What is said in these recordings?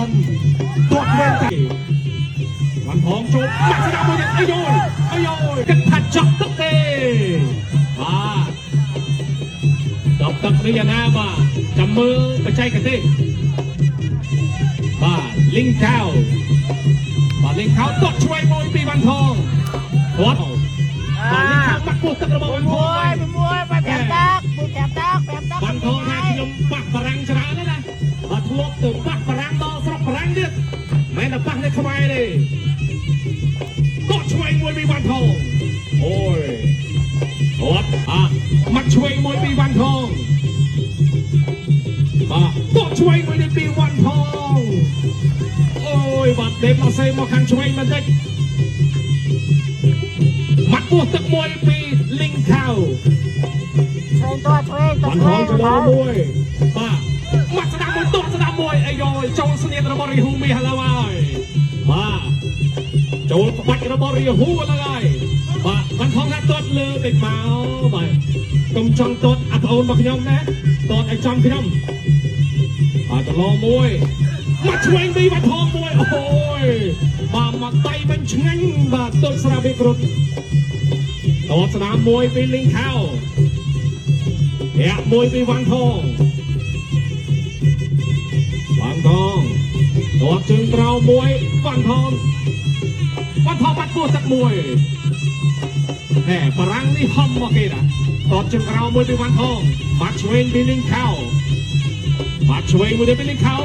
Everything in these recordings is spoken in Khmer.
សិនទាត់វិញតែ វ៉ាន់ថងចូលបាក់ស្ដាំមួយទៀតអាយយអាយយគិតថាចប់ទឹកទេបាទចប់ទឹកនេះយ៉ាងណាបាទចាំមើលបច្ចេកទេសបាទលីងខៅបាទលីងខៅទាត់ឆ្វេងមួយពីវ៉ាន់ថងទាត់បាទលីងខៅបាក់ពោះទឹករបស់វ៉ាន់ថង មួយមួយបាទ5ទឹក5ទឹក5ទឹក វ៉ាន់ថងថាខ្ញុំប៉ះបារាំងច្រើនណាស់ណាបាទធ្លាប់ទៅប៉ះបារាំងដល់ស្រុកបារាំងទៀតមិនមែនតែប៉ះនៅខ្មែរទេ កក់ឆ្វេងមួយពីវ៉ាន់ថងអូយអត់អាមាត់ឆ្វេងមួយពីវ៉ាន់ថងបាទកក់ឆ្វេងមួយនេះពីវ៉ាន់ថងអូយបាទដេបឡាសេមកខាងឆ្វេងបន្តិចមាត់ពោះទឹកមួយពីលីងខៅ ឆ្វេងតឆ្វេងត វ៉ាន់ ឆ្វេង ថងចលោមួយបាទមាត់ស្ដាំមួយតក់ស្ដាំមួយអាយយចូលស្នៀតរបស់រីហ៊ូមីហឡូហើយបាទចូលក្បាច់របស់រីហ៊ូឡើយបាទវ៉ាន់ថងថាទាត់លើតិចមកបាទកុំចង់ទាត់អាប្អូនរបស់ខ្ញុំណាទាត់ឲ្យចំខ្ញុំបាទចលោមួយមាត់ឆ្វេងពីវ៉ាន់ថងមួយអូយបាទមកដៃវិញឆ្ងាញ់បាទដូចស្រាបៀគ្រុតតតស្ដាំមួយពីលីងខៅ ធាក់មួយពីវ៉ាន់ថងវ៉ាន់ថងទាត់ជើងក្រោមមួយវ៉ាន់ថងវ៉ាន់ថងបាត់ពោះទឹកមួយហែបារាំងនេះហំមកគេណាទាត់ជើងក្រោមមួយពីវ៉ាន់ថងបាត់ឆ្វេងពីលីងខៅបាត់ឆ្វេងមួយទៀតពីលីងខៅ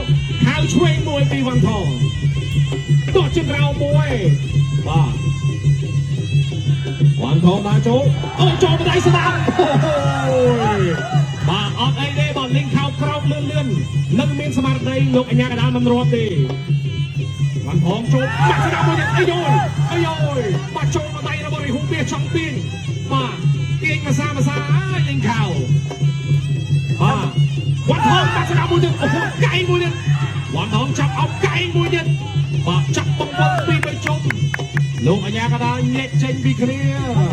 ខៅឆ្វេងមួយពីវ៉ាន់ថងទាត់ជើងក្រោមមួយបាទវ៉ាន់ថងបានចូលអូចូលបដៃស្ដាំអូយ បាទអត់អីទេបាទលីងខោក្រោកលឿនលឿននឹងមានស្មារតីលោកអញ្ញាកដាលមិនរាប់ទេបានផងចូលបាក់ស្ដាំមួយទៀតអាយយអាយយបាទចូលមកដៃរបស់រីហ៊ូពីចង់ទាញបាទទាញមកសាមកសាអើយលីងខោបាទវ៉ាន់ថងបាក់ស្ដាំមួយទៀតអូហូកែងមួយទៀតវ៉ាន់ថងចាប់អោបកែងមួយទៀតបាទចាប់បងប្អូនពីរបីជុំលោកអញ្ញាកដាលញែកចេញពីគ្នា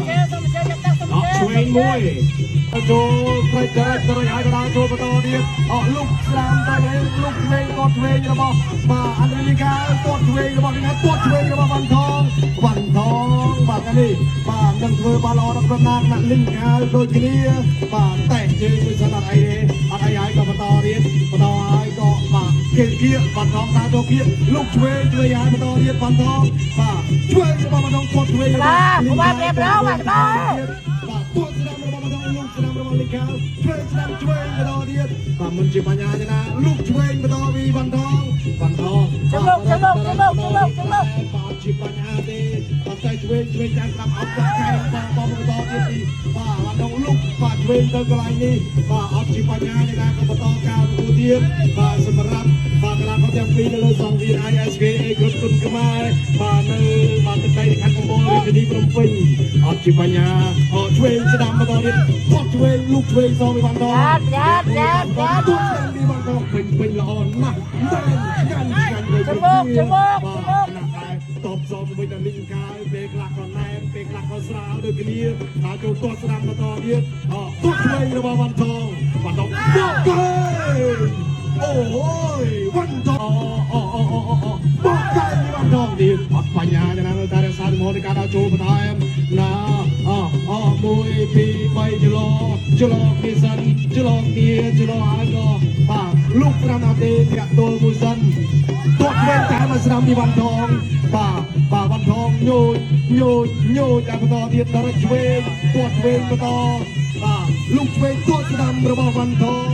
ជើងសុំជើងចាប់ទឹកសុំ អក ជើង ឆ្វេងមួយ ចូលត្រេកត្រេកត្រេកហើយកដាលចូលបន្តទៀតអកលុកស្រាមទៅលុកឆ្វេងទាត់ឆ្វេងរបស់បាទអាន់ដ្រីលីកាទាត់ឆ្វេងរបស់លីកាទាត់ឆ្វេងរបស់វ៉ាន់ថងវ៉ាន់ថងបាទកានេះបាទនឹងធ្វើបានល្អដល់ប្រណាកណាក់លីងខាលដូចគ្នាបាទតែជើងមួយសិនអត់អីទេអត់អីហើយក៏បន្តទៀតបន្តហើយក៏បាទគេគៀវ៉ាន់ថងតាមចូលគៀលុកឆ្វេងឆ្វេងហើយបន្តទៀតវ៉ាន់ថងបាទឆ្វេងរបស់វ៉ាន់ថងទាត់ឆ្វេងរបស់ បាទបាទប្រាប់បាទបាទ បាទទាត់ស្ដាំរបស់ម្ដងលោកស្ដាំរបស់លីកាឆ្វេងស្ដាំឆ្វេងម្ដងទៀតបាទមិនជាបញ្ហាទេណាលោកឆ្វេងបន្តពីវ៉ាន់ថងវ៉ាន់ថង ជមុកជមុកជមុកជមុកជមុក បាទជាបញ្ហាទេបាទតែឆ្វេងឆ្វេងចាំស្ដាំអត់បាក់កែងបាទបងបន្តទៀតពីបាទវ៉ាន់ថងលោកបាទឆ្វេងទៅកន្លែងនេះបាទអត់ជាបញ្ហាទេណាក៏បន្តការប្រកួតទៀតបាទសម្រាប់បាទកីឡាករទាំងពីរនៅលើសង្វៀន ISKA គ្រប់គុណខ្មែរបាទនៅបាទទឹកដីខេត្តកំពតរាជធានីភ្នំពេញអត់ជាបញ្ហាអត់ឆ្វេងស្ដាំបន្តទៀតទាត់ឆ្វេងលូកឆ្វេងសងពីវ៉ាន់ថង យ៉ាត់យ៉ាត់យ៉ាត់យ៉ាត់ ទាត់ស្ដាំពីវ៉ាន់ថងពេញពេញល្អណាស់មែនឆ្ងាញ់ឆ្ងាញ់ដូច ជមុកជមុកជមុក បាទដែរតបសងជាមួយតែលីងកាយពេលខ្លះក៏ណែនពេលខ្លះក៏ស្រាលដូចគ្នាហើយចូលទាត់ស្ដាំបន្តទៀតអទាត់ឆ្វេងរបស់វ៉ាន់ថងវ៉ាន់ថងបកកែងអូយវ៉ាន់ថងអូអូអូអូអូបកកែងវ៉ាន់ថងទៀតអត់បញ្ហាទេណានៅតែរក្សាជំហរនៃការដើរចូលបន្ថែមណាអអ1 2 3ចលោចលោគ្នាសិនចលោគ្នាចលោហើយក៏បាទលុក5នាទីធាក់ទល់មួយសិន ទាត់វិញតែមកស្ដាំពីវ៉ាន់ថងបាទបាទវ៉ាន់ថងញូចញូចញូចតែបន្តទៀតដល់ឆ្វេងទាត់ឆ្វេងបន្តបាទលុកឆ្វេងទាត់ស្ដាំរបស់វ៉ាន់ថង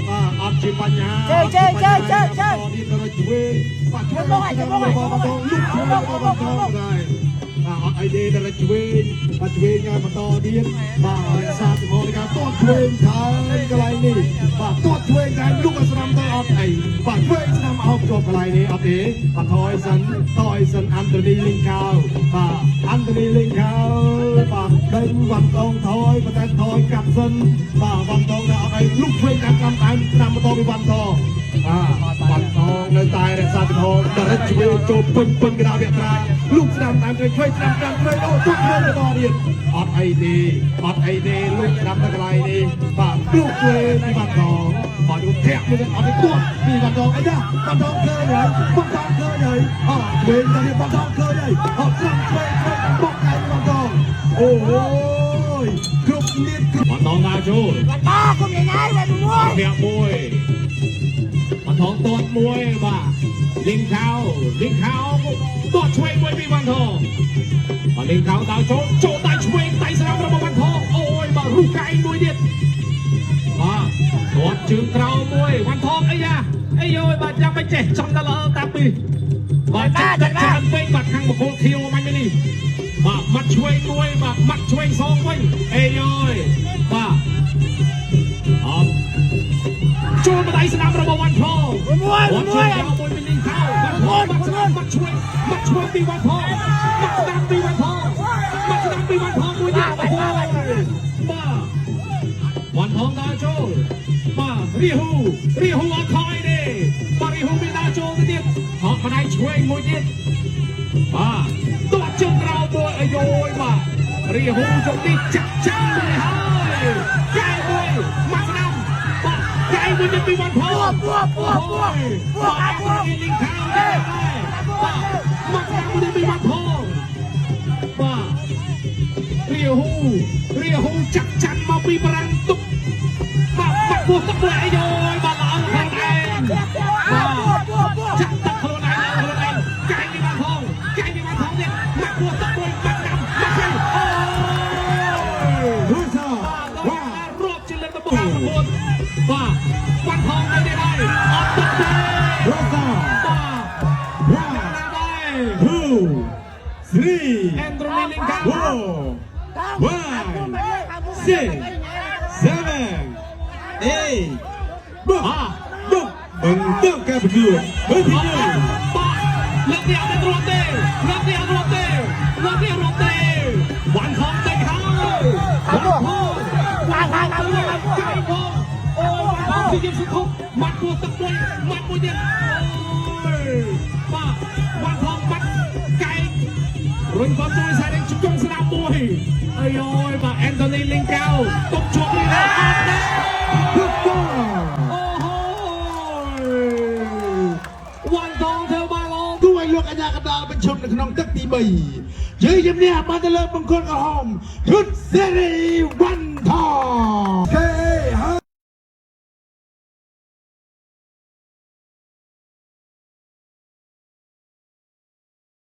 បាទអត់ជាបញ្ហា ជើងជើងជើងជើងជើង ទៀតដល់ឆ្វេងបាទឆ្វេង ជើងមកជើងមក របស់វ៉ាន់ថងលុកឆ្វេងរបស់វ៉ាន់ថងដែរបាទអត់អីទេដល់ឆ្វេងបាទឆ្វេងឲ្យបន្តទៀតបាទរក្សាជំហរនៃការទាត់ឆ្វេងថែមកន្លែងនេះបាទទាត់ឆ្វេងតែលុកឲ្យស្ដាំទៅអត់អីបាទឆ្វេងស្ដាំអោបជាប់កន្លែងនេះអត់ទេបាទថយសិនថយសិនអាន់តូនីលីងកាវបាទអាន់តូនីលីងកាវបាទដេញវ៉ាន់តងថយប៉ុន្តែថយកាប់សិនបាទវ៉ាន់តងថាអត់អីលុកឆ្វេងតាមតាមតាមស្ដាំបន្តពីវ៉ាន់តងបាទវ៉ាន់តងនៅ តែរក្សាចំហដរិចឆ្វេងចូលពេញពេញកណ្ដាលវគ្គត្រាលូកស្ដាំតាមឆ្វេងឆ្វេងស្ដាំតាមឆ្វេងអូទុកខ្លួនបន្តទៀតអត់អីទេអត់អីទេលូកស្ដាំទៅកន្លែងនេះបាទលូកឆ្វេងពីបាត់ដងបាទលូកធាក់មួយអត់ទេទួតពីបាត់ដងអីចាបាត់ដងឃើញហើយបាត់ដងឃើញហើយអត់ឆ្វេងទៅបាត់ដងឃើញហើយអត់ស្ដាំឆ្វេងឆ្វេងបោកកែបាត់ដងអូយគ្រប់នេះគ្រប់ វ៉ាន់ថងដើរចូល បាត់បាគុំញ៉ៃបាត់មួយ ធាក់មួយវ៉ាន់ថងទាត់មួយបាទលីងខោលីងខោទាត់ឆ្វេងមួយពីវ៉ាន់ថងបាទលីងខោដើរចូលចូលដៃឆ្វេងដៃស្ដាំរបស់វ៉ាន់ថងអូយបាទរុះកែងមួយទៀតបាទទាត់ជើងក្រោមមួយវ៉ាន់ថងអីយ៉ាអីយយបាទចាំមិនចេះចំដល់ល្អតាពីបាទចាក់ច្រើនពេកបាទខាងបង្គោលខៀវមាញ់នេះបាទម៉ាត់ឆ្វេងមួយបាទម៉ាត់ឆ្វេងសងវិញអេយយបាទអបចូលមកដៃស្ដាំរបស់វ៉ាន់ថង មួយ វ៉ាន់ មួយ ថងមួយពីលីងខោវ៉ាន់ថងបាត់ស្ដាំបាត់ឆ្វេងបាត់ឆ្វេងពីវ៉ាន់ថងបាត់ស្ដាំពីវ៉ាន់ថងបាត់ស្ដាំពីវ៉ាន់ថងមួយទៀតអូយបាទវ៉ាន់ថងដើរចូលបាទរីហ៊ូរីហ៊ូអត់ថយទេបាទរីហ៊ូមានដើរចូលទៅទៀតហក់ម្ដាយឆ្វេងមួយទៀតបាទទាត់ជើងក្រោមមួយអាយយបាទរីហ៊ូជុំនេះចាក់ចាំមួយហើយកែមួយមកស្ដាំបាទកែមួយទៀតពីវ៉ាន់ថង ពួពួពួពួ បាទ ពួ លីងខោដែរបាទមកស្ដាំមួយទៀតពីវ៉ាន់ថងបាទរីហ៊ូរីហ៊ូចាក់ចាំមកពីបារាំងទុកបាទបាក់ពោះទឹកមួយអាយយបាទល្អខ្លួនឯង ពួពួ ចាក់ទឹកខ្លួនឯងខ្លួនឯងកែងពីបានផងកែងពីបានផងទៀតមកពោះទឹកមួយបាត់ដាំមកវិញអូយ រួចសោ បាទរាប់ជាលើកដំបូង59បាទបាត់ផងទៅទៀតហើយអត់ទឹកទេ រួចសោ បាទ 1 ណាដែរ 2 3 អេនដ្រូនីលីងកា 4 5 6 7 8បុក បាទ បុកបន្តការប្រកួតលើកទី1 បាទលើកនេះអត់រត់ទេលើកនេះអត់រត់ទេលើកនេះអត់រត់ទេវ៉ាន់ថងតិចហើយវ៉ាន់ថង ខាងខាងខាង កែផងអូយវ៉ាន់ថងជាសុខុមាត់ពោះទឹកមួយមាត់មួយទៀតអូយបាទវ៉ាន់ថងបាត់កែងរុញគាត់ជួយសារនេះជង្គង់ស្ដាំមួយអាយយបាទអេនតូនីលីងកៅទុកជាប់នេះអត់ទេ បុកក អូហូយវ៉ាន់ថងធ្វើបានល្អ គួរឲ្យលោកអាញាកដាលបញ្ឈប់នៅក្នុងទឹកទី3ជ័យជំនះបានទៅលើបង្គោលក្រហមឈុតសេរីវ៉ាន់ថង